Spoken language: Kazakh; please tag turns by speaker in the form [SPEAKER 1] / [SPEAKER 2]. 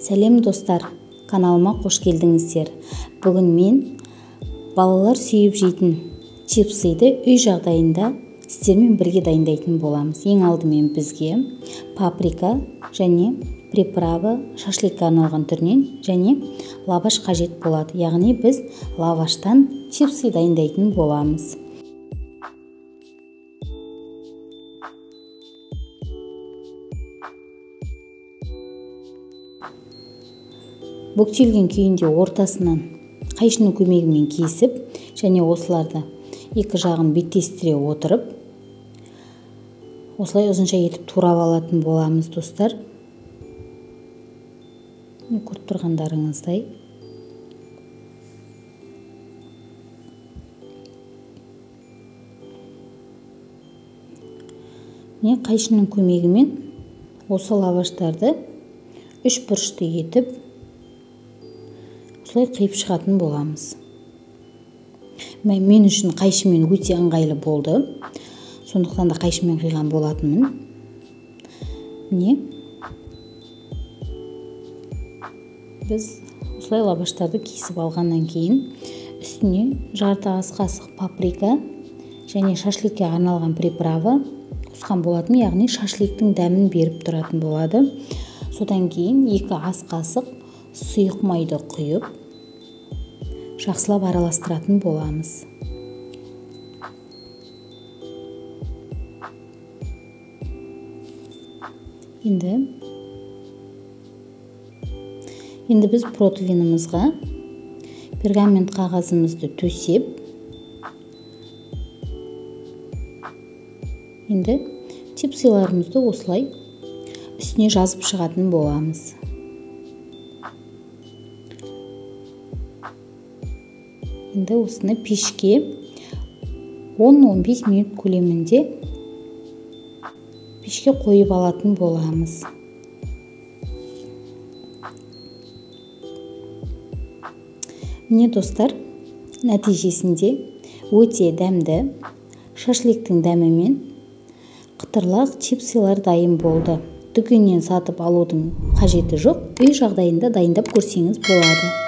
[SPEAKER 1] Сәлем достар, каналыма қош келдіңіздер. Бүгін мен балалар сүйіп жейтін чипсыды үй жағдайында сіздермен бірге дайындайтын боламыз. Ең алдымен бізге паприка және приправа шашликке арналған түрінен және лаваш қажет болады. Яғни біз лаваштан чипсы дайындайтын боламыз. Бүктелген күйінде ортасынан қайшының көмегімен кесіп және осыларды екі жағын беттестіре отырып осылай ұзынша етіп турап алатын боламыз достар. Көріп тұрғандарыңыздай. Міне қайшының көмегімен осы лаваштарды үш бұрышты етіп осылай қиып шығатын боламыз. Мен үшін қайшымен өте ыңғайлы болды. Сондықтан да қайшымен қиған болатынмын. Міне біз осылай лаваштарды кесіп алғаннан кейін үстіне жарты ас қасық паприка және шашликке арналған приправа қосқан болатын, яғни шашликтің дәмін беріп тұратын болады. Содан кейін 2 ас қасық сұйық майды құйып жақсылап араластыратын боламыз. Енді біз противенімізға пергамент қағазымызды төсеп, енді чипсыларымызды осылай үстіне жазып шығатын боламыз. Енді осыны пешке 10-15 минут көлемінде пешке қойып алатын боламыз. Міне достар, нәтижесінде өте дәмді шашликтің дәмімен қытырлақ чипсылар дайын болды. Дүкеннен сатып алудың қажеті жоқ, үй жағдайында дайындап көрсеңіз болады.